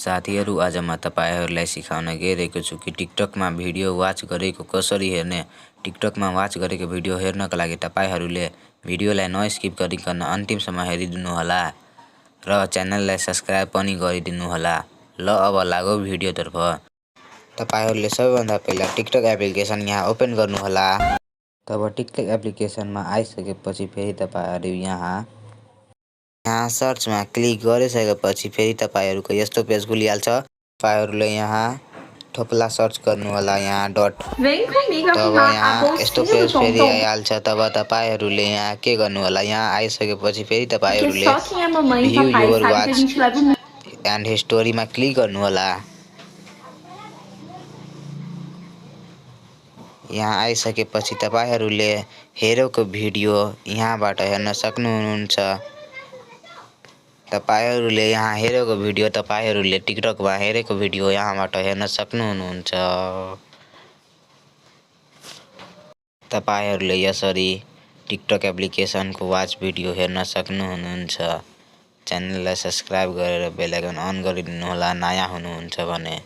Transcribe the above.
साथीहरू आज म तपाईहरुलाई सिकाउन गइरहेको छु कि टिकटकमा भिडियो वाच गरेको कसरी हेर्ने। टिकटकमा वाच गरेको भिडियो हेर्नका लागि तपाईहरुले भिडियोलाई नस्किप गरिकन अन्तिमसम्म हेरिदिनु होला र च्यानललाई सब्स्क्राइब पनि गरिदिनु होला। ल अब लागौ भिडियोतर्फ। तपाईहरुले सबैभन्दा पहिला टिकटक एप्लिकेसन यहाँ ओपन गर्नु होला। तब टिकटक एप्लिकेसनमा आइसकेपछि फेरि तपाईहरु यहाँ सर्चमा क्लिक गरिसकेपछि फेरि तपाईहरुको यस्तो पेज खुलिहाल्छ। तपाईहरुले यहाँ थोप्ला सर्च गर्नु होला यहाँ डट। तब यहाँ यस्तो पेज फेरि आइहाल्छ। तब तपाईहरुले यहाँ के गर्नु होला यहाँ आइसकेपछि फेरि तपाईहरुले भ्यू योर वाच एन्ड हिस्टोरीमा क्लिक गर्नु होला। यहाँ आइसकेपछि तपाईहरुले हेरेको भिडियो यहाँबाट हेर्न सक्नुहुन्छ। तपाईहरुले यहाँ हेरेको भिडियो तपाईहरुले टिकटकमा हेरेको भिडियो यहाँबाट हेर्न सक्नुहुन्छ। तपाईहरुले यसरी टिकटक एप्लिकेसनको वाच भिडियो हेर्न सक्नुहुन्छ। च्यानललाई सब्स्क्राइब गरेर बेल आइकन अन गरिदिनु होला नयाँ हुनुहुन्छ भने।